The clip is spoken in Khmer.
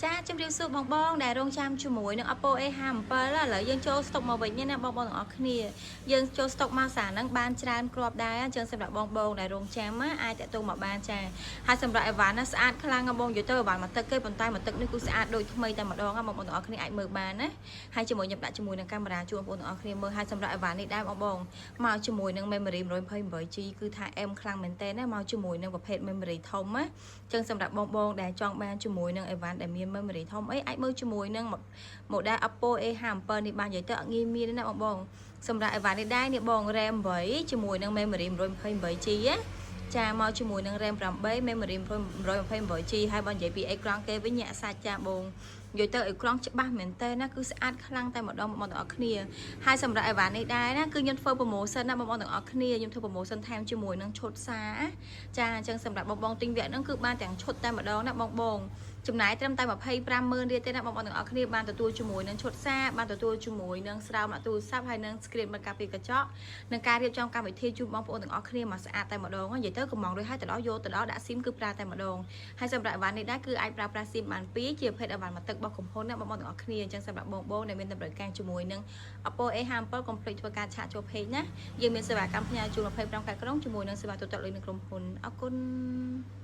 ចាជំរាបសួរបងបងដែលរងចាំជាមួយនឹង Oppo A57 ឥឡូវយើងចូលស្តុកមកវិញណាបងបងទាំងអស់គ្នាយើងចូលស្តុកមកសារហ្នឹងបានច្រើនគ្រាប់ដែរអញ្ចឹងសម្រាប់បងបងដែលរងចាំអាចតាក់ទងមកបានចាហើយសម្រាប់អីវ៉ាន់ណាស្អាតខ្លាំងណាស់បងនិយាយទៅអីវ៉ាន់មួយទឹកគេប៉ុន្តែមួយទឹកនេះគឺស្អាតដូចថ្មីតែម្ដងបងបងទាំងអស់គ្នាអាចមើលបានណាហើយជាមួយខ្ញុំដាក់ជាមួយនឹងកាមេរ៉ាជួនបងប្អូនទាំងអស់គ្នាមើលហើយសម្រាប់អីវ៉ាន់នេះដែរបងបងមកជាមួយនឹង memory 128 G គឺថាអែមខ្លាំងមែនតើណាមកជាមួយនឹងប្រភេទ memory ធំណាចឹងសម្រាប់បងបងដែលចង់បានជាមួយនឹងអីវ៉ាន់ដែលមាន memory ធំអីអាចមើលជាមួយនឹង model Oppo A57 នេះបាននិយាយទៅអត់ងាយមានទេណាបងបងសម្រាប់អីវ៉ាន់នេះដែរនេះបង RAM 8ជាមួយនឹង memory 128 G ណាចាមកជាមួយនឹង RAM 8 memory 128 G ហើយបើនិយាយពីអេក្រង់គេវិញញាក់សាច់ចាបងនិយាយទៅអេក្រង់ច្បាស់មែនតើណាគឺស្អាតខ្លាំងតែម្ដងបងប្អូនទាំងអស់គ្នាហើយសម្រាប់អីវ៉ាន់នេះដែរណាគឺខ្ញុំធ្វើ promotion ណាបងប្អូនទាំងអស់គ្នាខ្ញុំធ្វើ promotion ថែមជាមួយនឹងឈុតសាចាអញ្ចឹងសម្រាប់បងបងទិញវគ្គហ្នឹងគឺបានទាំងឈុតតែម្ដងណាបងបងចំណាយត្រឹមតែ25ម៉ឺនរៀលទេណាបងប្អូនទាំងអស់គ្នាបានទទួលជាមួយនឹងឈុតសាបានទទួលជាមួយនឹងស្រោមទូរស័ព្ទហើយនឹង screen មកការពារកញ្ចក់និងការរៀបចំកម្មវិធីជូនបងប្អូនទាំងអស់គ្នាមកស្អាតតែម្ដងនិយាយទៅកំងរួចហើយទៅដល់យកទៅដល់ដាក់ស៊ីមគឺប្រើតែម្ដងហើយសម្រាប់អីវ៉ាន់នេះដែរគឺអាចប្រើប្រាស់ស៊ីមបានពីរជាប្រភេទអីវ៉ាន់មួយទឹករបស់កំហ៊ុនណាបងប្អូនទាំងអស់គ្នាអញ្ចឹងសម្រាប់បងបងដែលមានតម្រូវការជាមួយនឹង Oppo A57 កុំភ្លេចធ្វើការ chat ចូល page ណាយើងមានសេវាកម្មផ្ញើជូន25ខែក្រុងជាមួយនឹងសេវាទូទាត់លុយនៅក្រុមហ៊ុនអរគុណ។